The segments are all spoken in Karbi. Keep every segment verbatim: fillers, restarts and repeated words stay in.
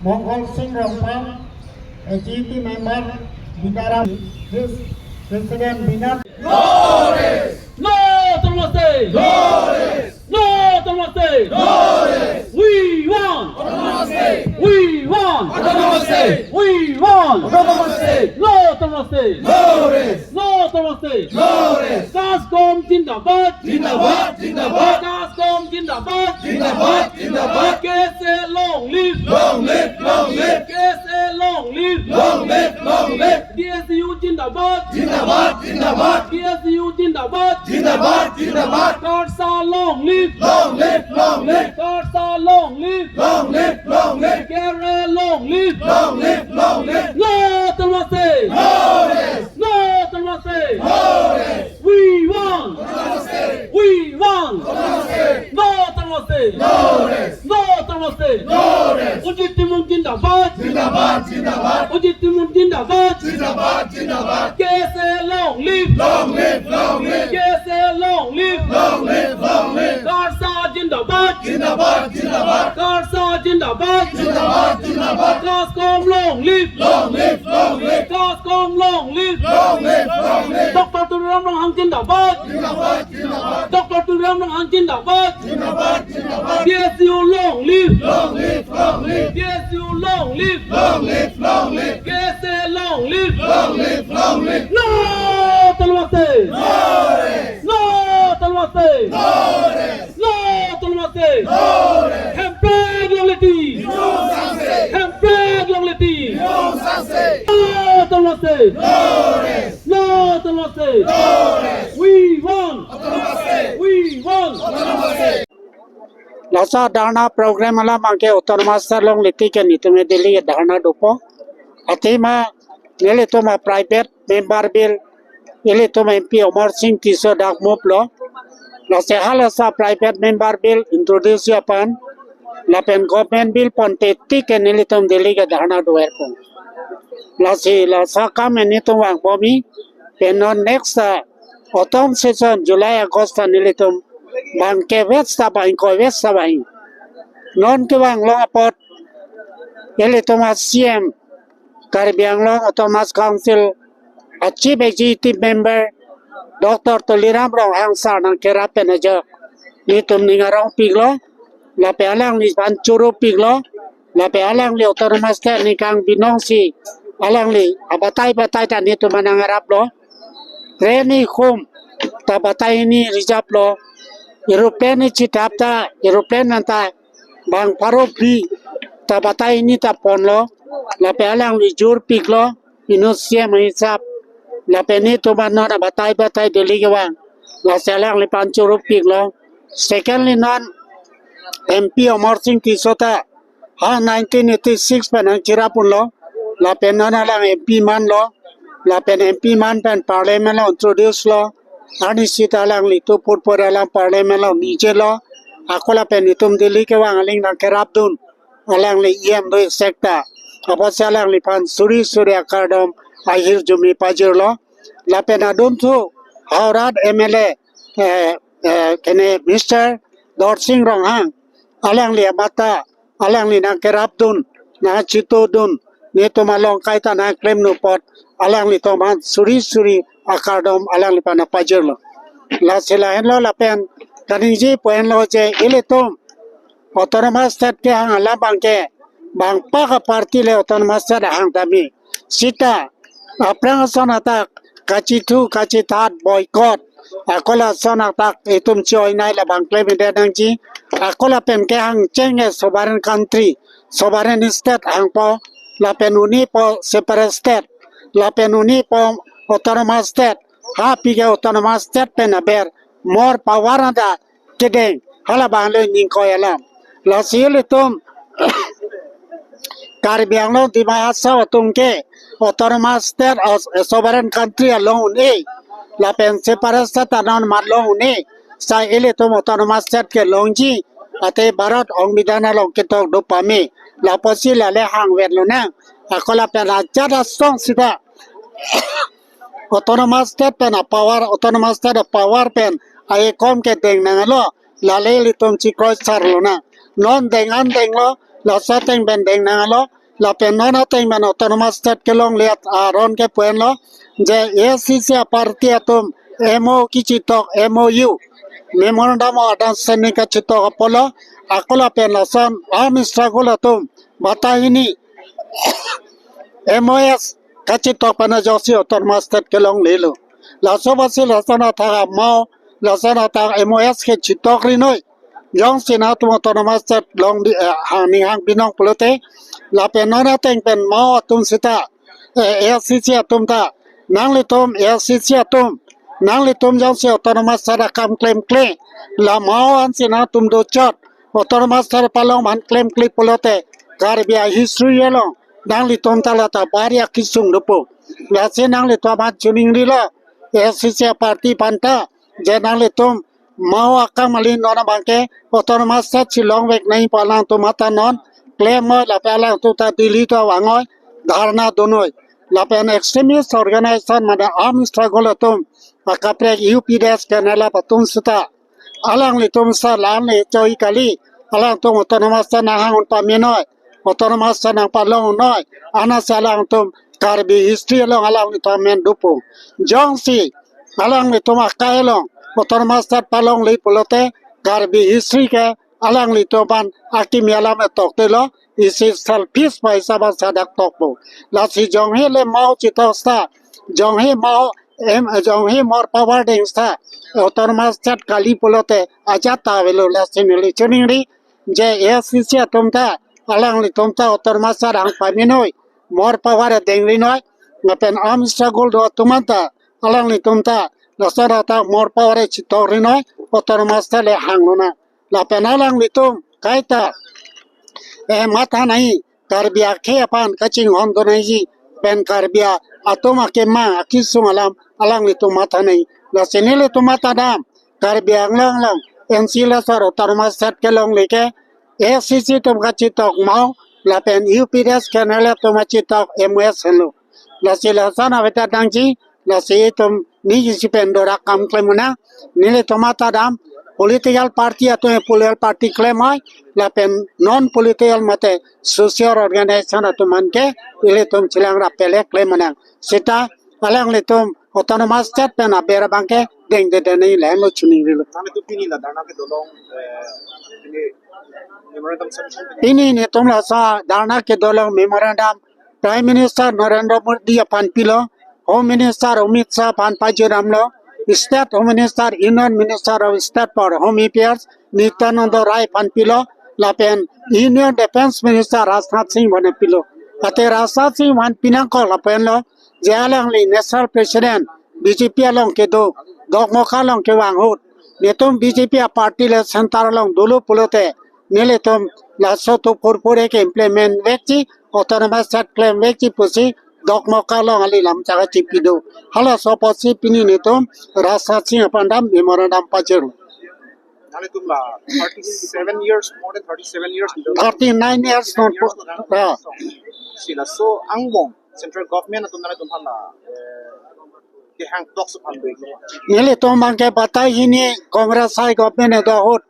Mongol Sing Rongphar, H G T member, Binaram, Vice President Binat. No rest! No Autonomous State! No rest! No Autonomous State! No rest! We want! Autonomous State! We want! Autonomous State! We want! Autonomous State! No Autonomous State! No rest! No Autonomous State! No rest! CASCOM Zindabad! Zindabad! Zindabad! CASCOM Zindabad! Zindabad! Zindabad! K S A long live! Long live! Long live! K S A long live! Long live! Long live! D S U Zindabad! Zindabad! Zindabad! D S U Zindabad! Zindabad! Zindabad! CARSA long live! Long live! Long live! CARSA long live! Long live! Long live! K R A long live! Long live! Long live! No Autonomous State! No rest! No Autonomous State! No rest! We want! Autonomous State! We want! Autonomous State! No Autonomous State! No rest! No Autonomous State! No rest! Urjit Timung Zindabad! Zindabad! Zindabad! Urjit Timung Zindabad! Zindabad! Zindabad! K S A long live! Long live! Long live! K S A long live! Long live! Long live! CARSA Zindabad! Zindabad! Zindabad! CARSA Zindabad! Zindabad! Zindabad! CASCOM long live! Long live! Long live! CASCOM long live! Long live! Long live! Doctor Tuliram Ronghang Zindabad! Zindabad! Zindabad! Doctor Tuliram Ronghang Zindabad! Zindabad! Zindabad! D S U long live! Long live! Long live! D S U long live! Long live! Long live! K S A long live! Long live! Long live! No Autonomous State! No rest! No Autonomous State! No rest! No Autonomous State! No rest! Hemprek longle ti! Bidung sangse! Hemprek longle ti! Bidung sangse! No Autonomous State! No rest! No Autonomous State! No rest! We want! Autonomous State! We want! Autonomous State! Laso dharna program alam abangke Autonomous State longle ti ke nelitum Delhi ke dharna dopo. Athema nelitum a private member bill, ilitum M P Amarsing Tisso dak mop lo. Lasi halaso a private member bill introduce aphan, lapen government bill ponpe ti ke nelitum Delhi ke dharna do-er po. Lasi laso akam nelitum vangbom he, pen non next, ah, autumn session, July, August ta nelitum bang kevet sa bang, kovet sa bang. Non kevang long apot ilitum a C M, Karbi Anglong Autonomous Council a Chief Executive Member Doctor Tuliram Ronghang sir nangkerap pen ajok nelitum ning arong piklo, lapen alangliphan choro piklo, lapen alangli Autonomous State ningkan binong si alangli abatai batai ta nelitum nangaraplo. Train ni khum ta batai hini reserve lo, aeroplane ni chithap ta aeroplane anta bang pharo phli ta batai hini ta ponlo, lapen alangli jor piklo, inut C M ahisap, lapen nelitum non abatai batai Delhi kevang, lasi alangliphan choro piklo. Secondly, non M P Amarsing Tisso ta ha nineteen eighty-six pen nangcherap unlo, lapen non alang M P manlo, lapen M P man pen parliament lo introduce lo, arnisi ta alangli tu purpur alang parliament lo nijelo, ako lapen itum Delhi kevang aling nangkerapdun, alangli E M do sekta. Apotsi alangliphan suri suri akardom ahirjume pajirlo. Lapen adunthu Howrah M L A, eh, eh, kene Mister Dorsing Ronghang, alangli amatha, alangli nangkerapdun, nangchitodun, nelitum along kaita nangklemdun apot, alanglitum aphan suri suri akardom alangliphan nangpajirlo. Lasi lahenlo lapen kaningje pu henlo je ilitum Autonomous State kehang alam abangke bang pak a party le Autonomous State ahang tame. Sita aphrang ason athak kachethu kachethat, boycott, ako lason athak itum choi nai labang klem ide nangji. Ako lapen kehang cheng ke sovereign country, sovereign state hangpo, lapen unipo separate state, lapen unipo Autonomous State. Ha pike Autonomous State pen aber more power anta kedeng, halabang le ningkoi alam. Lasi ilitum Karbi Anglong Dima Hasao atum ke Autonomous State, as a sovereign country along un-e, lapen separate state anon mat long un-e, sai ilitum Autonomous State kelongji, ate Bharat Songbidhan along ketok do pame, lapusi lale hangvet lonang. Ako lapen ajat asong sita Autonomous State pen a power, Autonomous State a power pen a-e kom kedeng nanglo, lale ilitum chikroi sar lonang. Non deng an denglo, Laso ateng pen deng nanglo, lapen non ateng pen Autonomous State kelongle aron ke pu-enlo, je A I C C a-party atum M O U kachitok, M O U, Memorandum of Understanding kachitok apotlo, ako lapen lason armed struggle atum batai hini M O S kachitok pen ajoksi Autonomous State kelonglelo. Laso apotsi lason athak amau, lason athak M O S ke chitokri noi. Jongsi nangtum Autonomous State long di, eh, hang ning hang binong pulote, lapen non ateng pen mao atum sita, eh, A I C C atum ta, nanglitum A I C C atum, nanglitum jongsi Autonomous State akam klemkle, la mao ansi nangtum dochot, Autonomous State palong aphan klemkle pulote, Karbi a-history along, nanglitum ta lata bari akisung dopo. Lasi nanglitum aphan choningrilo, A I C C a-party aphan ta, je nanglitum mao akam ali non abangke Autonomous State si longvek nangji pu alangtum matha non klemnoi, lapen alangtum ta Delhi ta vangnoi, dharna donoi. Lapen extremist organization mane armed struggle atum, akaprek U P D S ke nelap atum sita, alanglitum sa lan le choi kali, alangtum Autonomous State nanghang un pamenoi, Autonomous State nangpalong noi, anasi alangtum Karbi history along alanglitum amen dopo. Jongsi alanglitum akai along Autonomous State palongle pulote, Karbi history ke alanglitum aphan akimi alam atoktelo, isi selfish pu hisap an sadak tokpo. Lasi jongsi le mao chitok sita, jongsi mao em, jongsi more power deng sita, Autonomous State kali pulote ajat ta avelo. Lasi neli choningri, je A I C C atum ta, alanglitum ta Autonomous State hang pamenoi, more power dengri noi, lapen armed struggle do atum anta, alanglitum ta, lason athak more power chitokri noi, Autonomous State le hang lonang. Lapen alanglitum kaita, eh, matha nangji, Karbi akhei aphan kachinghon do nangji, pen Karbi atum akemang akisung alam alanglitum matha nangji. Lasi nelitum matha dam, Karbi Anglong along N C Hills asor Autonomous State kelongle ke, A I C C atum kachitok mao, lapen U P D S ke nelap atum kachitok M O S henlo. Lasi lason avedet nangji, lasi itum niji si pen dorak kam klem nang, nelitum matha dam, political party atum political party klemnoi, lapen non political mate social organization atum aphan ke, ilitum chelang rap pele klem nang. Sita alanglitum Autonomous State pen aber abangke dengde dengde le henlo choningrilo. Nanglitum pini la dharna kedo along, eh, pini memorandum submission. Pini nelitum laso dharna kedo along memorandum Prime Minister Narendra Modi aphan pilo, Home Minister Amit Shah aphan pajut damlo, State Home Minister, Union Minister of State for Home Affairs Nityananda Rai aphan pilo, lapen Union Defence Minister Rajnath Singh aphan pilo. Ate Rajnath Singh aphan pinangkok lapen lo, je alangli National President B J P along kedo, Dokmoka along kevang ahut, nelitum B J P a-party le center along dolo pulote, nelitum laso atum purpure ke implement vekji, Autonomous State klemvekji pusi Dokmoka along ali lam chaka chipido. Halaso apotsi pini nelitum Rajnath Singh aphan dam memorandum pajir. Nanglitum la thirty-seven years, more than thirty-seven years. Thirty-nine years non po. Ah. Si laso angbong central government atum nanglitum aphan la, eh, kehang talks aphan do iklo. Nelitum abangke batai hini Congress hei government do ahut,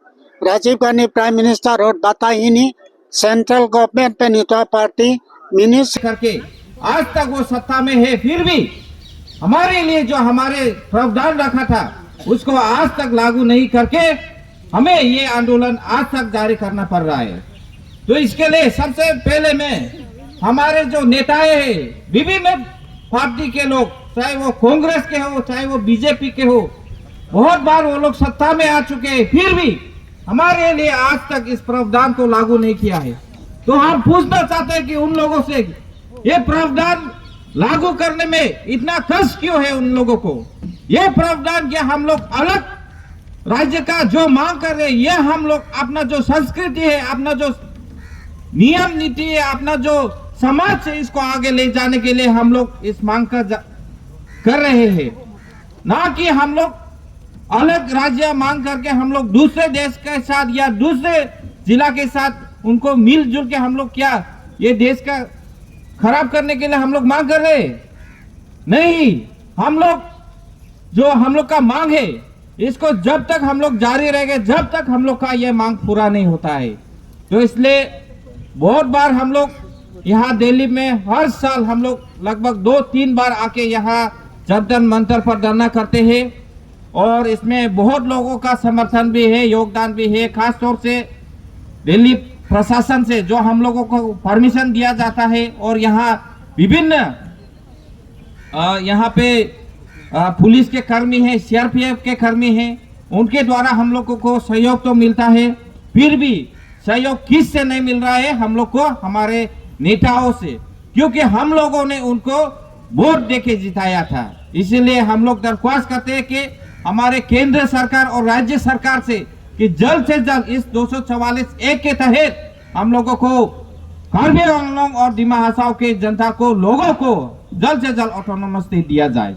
Rajiv Gandhi Prime Minister ahut batai hini central government pen nelitum a-party minister करके आज तक वो सत्ता में है, फिर भी हमारे लिए जो हमारे प्रावधान रखा था, उसको आज तक लागू नहीं करके हमें ये आंदोलन आज तक जारी करना पड़ रहा है। तो इसके लिए सबसे पहले मैं हमारे जो नेताएं हैं, विभिन्न पार्टी के लोग, चाहे वो कांग्रेस के हो, चाहे वो B J P के हो, बहुत बार वो लोग सत्ता में आ चुके हैं, फिर भी हमारे लिए आज तक इस प्रावधान को लागू नहीं किया है। तो हम पूछना चाहते हैं कि उन लोगों से, ये प्रावधान लागू करने में इतना कष्ट क्यों है उन लोगों को? ये प्रावधान क्या हम लोग अलग राज्य का जो मांग कर रहे हैं, ये हम लोग अपना जो संस्कृति है, अपना जो नियम नीति है, अपना जो समाज है, इसको आगे ले जाने के लिए हम लोग इस मांग का जा-, कर रहे हैं, ना कि हम लोग अलग राज्य मांग करके हम लोग दूसरे देश के साथ या दूसरे जिला के साथ उनको मिलजुल के हम लोग क्या ये देश का खराब करने के लिए हम लोग मांग कर रहे हैं? नहीं। हम लोग, जो हम लोग का मांग है, इसको जब तक हम लोग जारी रहेंगे, जब तक हम लोग का ये मांग पूरा नहीं होता है। तो इसलिए बहुत बार हम लोग यहाँ दिल्ली में हर साल हम लोग लगभग दो तीन बार आके यहाँ जंतर मंतर पर धरना करते हैं और इसमें बहुत लोगों का समर्थन भी है, योगदान भी है। खासतौर से दिल्ली प्रशासन से जो हम लोगों को परमिशन दिया जाता है और यहाँ विभिन्न अ, यहाँ पे अ, पुलिस के कर्मी हैं, सीआरपीएफ के कर्मी हैं, उनके द्वारा हम लोगों को सहयोग तो मिलता है, फिर भी सहयोग किस से नहीं मिल रहा है? हम लोग को हमारे नेताओं से, क्योंकि हम लोगों ने उनको वोट देके जिताया था। इसीलिए हम लोग दरख्वास्त करते हैं कि हमारे केंद्र सरकार और राज्य सरकार से कि जल्द से जल्द इस दो सौ चवालीस ए के तहत हम लोगों को कार्बी आंगलोंग और दिमा हासाओ के जनता को, लोगों को जल्द से जल्द ऑटोनोमस स्टेट दिया जाए।